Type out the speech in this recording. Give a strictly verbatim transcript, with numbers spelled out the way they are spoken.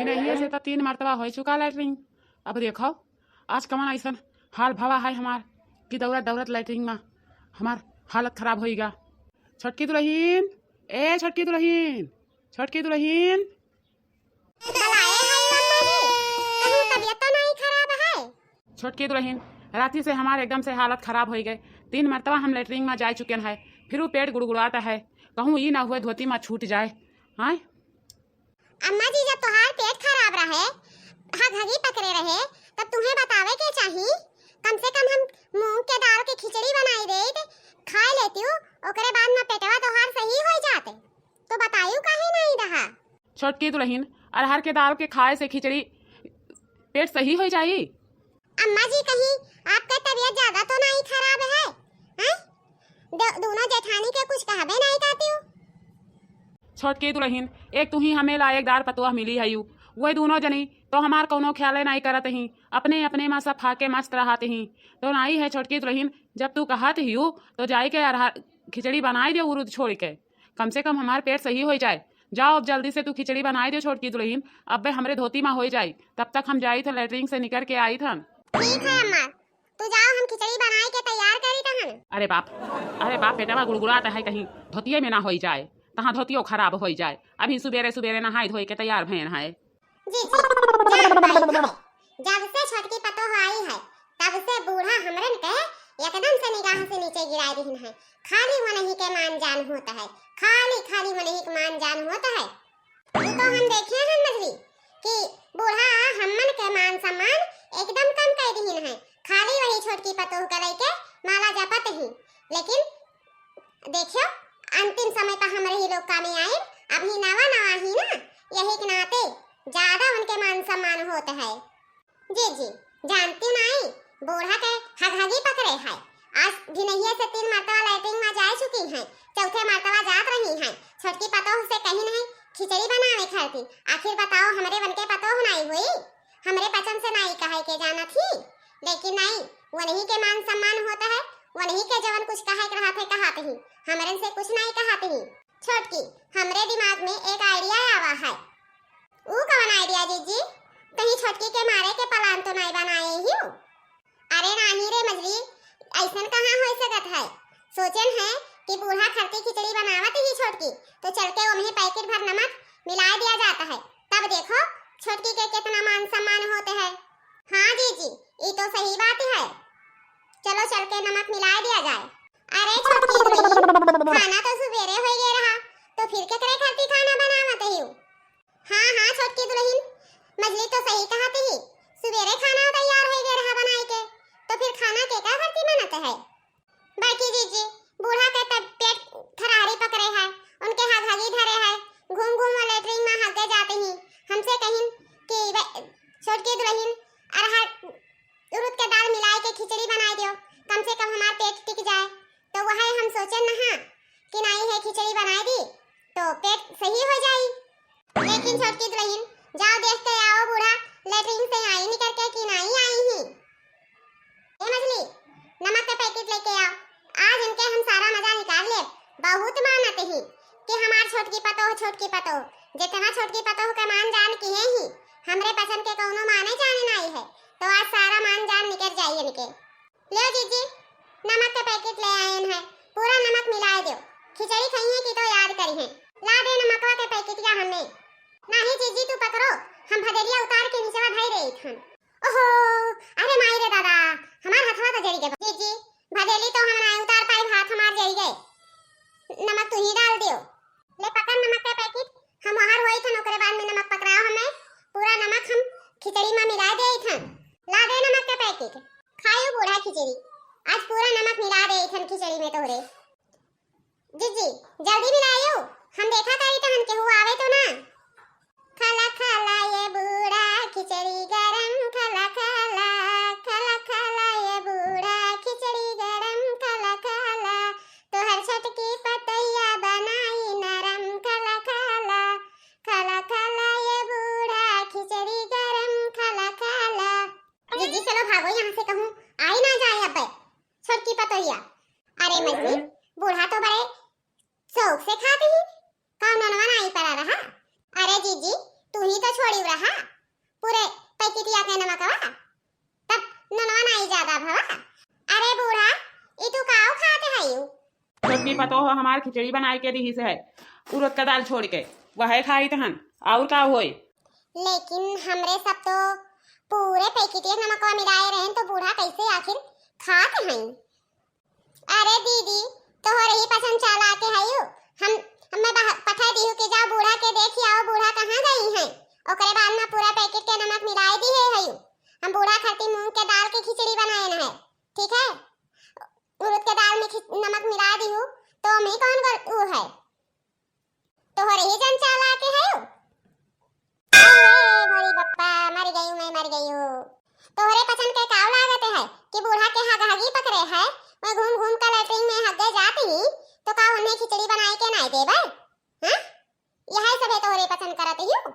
नहीं, ऐसे तो तीन मर्तबा होइ चुका लैट्रिन। अब देखो, आज कवन अइसन हाल भवा है हमार कि दौड़त दौड़त लैट्रिन मा हमार हालत खराब होइगा। छोटकी दुलहिन, ए छोटकी दुलहिन, छोटकी दुलहिन। बुलाए हैं अम्मा जी, कहूँ तबियत तो नहीं खराब है? छोटकी दुलहिन, राती से हमार एकदम से हालत खराब होइ गए। तीन मर्तबा हम लैट्रिन मा जाए चुकेन है, फिर वो पेट गुड़गुड़ात है। कहूँ ई ना हुए धोती मा छूट जाए। हाँ अम्मा जी, जब तोहार पेट खराब रहे, हगहगी पकड़े रहे, तब तुहें बतावे के चाही। कम से कम हम मूंग के दाल के खिचड़ी बनाई देत, खाए लेतिउ, ओकरे बाद मा पेटवा तोहार सही होइ जाते। तो बताइउ काहे नहीं रहा? छोटकी दुलहिन, अरहर के दाल के खाए से खिचड़ी पेट सही होइ जाई? अम्मा जी, कहीं आपका तबियत ज्यादा तो नहीं खराब है, हैं? दो-, दोनों जेठानी के कुछ कहबे नहीं करतिउ। छोटकी दुलहिन, एक तुही हमें लायकदार पतोह मिली हयू, वही दोनों जनी तो हमार कौनो ख्याले नहीं करत ही, अपने अपने मा सब फाके मस्त रहत ही। तो नहीं है छोटकी दुलहिन, जब तू कहत हियू तो जाए के अरहर खिचड़ी बनाई दे उरुद छोड़ के, कम से कम हमार पेट सही होइ जाए। जाओ अब जल्दी से तू खिचड़ी बनाई दे छोटकी दुलहिन, अब्बे हमरे धोती मा होइ जाई, तब तक हम जाई थ लैट्रिन से निकर के आई थन। ठीक है अम्मा, तू जाओ, हम खिचड़ी बनाए के तैयार करी तहन। अरे बाप, अरे बाप, पेटवा गुड़गुड़ात है, कहीं धोतिये में ना होइ जाए, तहाँ धोतियो खराब होइ जाए। अभी सुबेरे सुबेरे नहाए धोए के तैयार भयन है। जी, जी, जान पाई है। जब से छोटकी पतोह आई है, तब से बूढ़ा हमरन के एकदम से निगाह से नीचे गिराए दिहिन है। खाली वनही के मान जान होत है, खाली, खाली वनही के मान जान होत है। उ तो हम देखे हैं मझली कि बूढ़ा हमन के मान सम्मान एकदम कम कर दिहिन है, खाली वही छोटकी पतोह के लइके माला जपत ही। लेकिन देखियो, अंतिम समय पर हमरे ही लोग कामे आए, अभी नवा नवा ही ना, यही के नाते ज्यादा उनके मान सम्मान होत है। जी, जी, जानती नाई, बूढ़ा के हगहगी पकड़े है। आज भिनहिये से तीन मर्तबा लैट्रिन मा जाए चुकी हैं, चौथे मर्तबा जात रही हैं। छोटकी पतोह से कही नहीं खिचड़ी बनावे खातिर, आखिर बताओ, हमरे बन के पतोह नाई हुई, हमरे पचन से नाई कहे के जानत ही, लेकिन नाई, वनही के मान सम्मान होत है, वनही के जवन कुछ कहे के रहत है कहत ही, हमरन से कुछ नाई कहत ही। छोटकी, हमरे दिमाग में एक idea आवा है। ऊ कवन idea जीजी? कहीं छोटकी के मारे के plan तो नाई बनाए हियो? अरे नाहीं रे मझली, अइसन कहाँ होइ सकत है? सोचेन है कि बूढ़ा खरती खिचड़ी बनावत ही छोटकी, तो चल के ओम्हे packet भर नमक मिलाए दिया जात है, तब देखो छोटकी के केतना मान सम्मान होत है। हाँ जीजी, ई तो सही बात है, चलो चल के नमक मिलाए दिया जाए। अरे छोटकी दुलहिन, खाना तो सुबेरे होइ गए रहा, तो फिर केकरे खरती खाना बनावत हियो? हाँ, हाँ, छोटकी दुलहिन, मझली तो सही कहत ही, सुबेरे खाना तैयार होइ गए रहा बनाए के, तो फिर खाना केका खरती बनत है? बाकी जीजी, बूढ़ा के तब पेट खरारी पकड़े है, उनके हगहगी धरे है, घूम घूम वो लैट्रिन मा हगे जात ही। हमसे कहिन कि बे-, छोटकी दुलहिन, अरहर उरुद के दाल मिलाए के खिचड़ी बनाए दियो, कम से कम हमार पेट टिक जाए। तो वह हम सोचेन नहा कि नाई है खिचड़ी बनाए दी, तो पेट सही होइ जाई। लेकिन छोटकी दुलहिन, जाओ देख के आओ बूढ़ा लैट्रिन से आई निकर के कि नाई आई ही। ए मझली, नमक के packet लेके आओ, आज इनके हम सारा मजा निकाल लेब। बहुत मानत ही कि हमार छोटकी पतोह, छोटकी पतोह, जितना छोटकी पतोह के मान जान किहे ही, हमरे पचन के कौनो माने जाने नाई है, तो आज सारा मान जान निकर जाई इनके। ल्यो जीजी, नमक के packet ले आएन है, पूरा नमक मिलाए द्यो। खिचड़ी खइहें कि तो याद करिहें। ला दे नमकवा के packet या हमें। नाहीं जीजी, तू पकड़ो, हम भदेलिया उतार के निचवा धई देइत हन। ओहो, अरे माई रे दादा, हमार हथवा तो जरी गए। जीजी, भदेली तो हम नाहीं उतार पाई, हाथ हमार जरी गए। नमक तू ही डाल दियो। ले पकड़ नमक के packet, हम बाहर होई थन, ओकरे बाद में नमक पकड़ाओ हमें। पूरा नमक हम खिचड़ी में मिला देइत हन। ला दे नमक के packet। खायो बूढ़ा खिचड़ी, आज पूरा नमक मिला देइत हन खिचड़ी में तोहरे। जीजी, जल्दी मिलायो, हम देखा तारी तो हम केहू आवे तो ना। खाला खाला ये बूढ़ा खिचड़ी गरम, खाला खाला, खाला खाला ये बूढ़ा खिचड़ी गरम, खाला खाला। तोहर छोटकी पतोहिया बनाई नरम, खाला खाला, खाला खाला ये बूढ़ा खिचड़ी गरम, खाला खाला। जीजी चलो भागो यहाँ से, कहूँ आई ना जाए अब्बे छोटकी पतोहिया। अरे मजनी, बूढ़ा तो बड़े शौक से खाती ही, का ननवा नाई पड़ा रहा। अरे जीजी, तू ही तो छोड़ी कहा पूरे पैकेटिया के नमकवा, तब नमवा नाई ज्यादा भवा। अरे बूढ़ा, ई तू काऊ खात हयू? छोटकी पतोह हमार खिचड़ी बनाई के दिहिस है, उड़द का दाल छोड़ के, वह खाइत हन, और का होई? लेकिन हमरे सब तो पूरे पैकेटिया नमकवा मिलाए रहेन, तो बूढ़ा कैसे आखिर खात हईं? अरे दीदी, तोहरे ही पसंद चला के हयू, हम, हमें बह-, पठा दिहू कि जाओ बूढ़ा के देखी आओ, बूढ़ा कहाँ गई हैं, ओकरे बाद में पूरा पैकेट के नमक मिलाए दिहे हयू। हम बूढ़ा खातिर मूंग के दाल के खिचड़ी बनाए न है, ठीक है? उड़द के दाल में खिच-, नमक मिला दिहू, तो हम ही कौन गल-, ऊ है? तोहरे ही जन चाला के हयू? अरे भोरी बप्पा, मर गयू, मैं मर गयू। तोहरे पसंद के काव लागत है कि बूढ़ा के हगहगी पकड़े है, मैं घूम घूम के लेटरिन में हगे जात ही, तो का उन्हें खिचड़ी बनाए के नाई देबे? हाँ? यह सभे तोहरे पसंद करत हयू?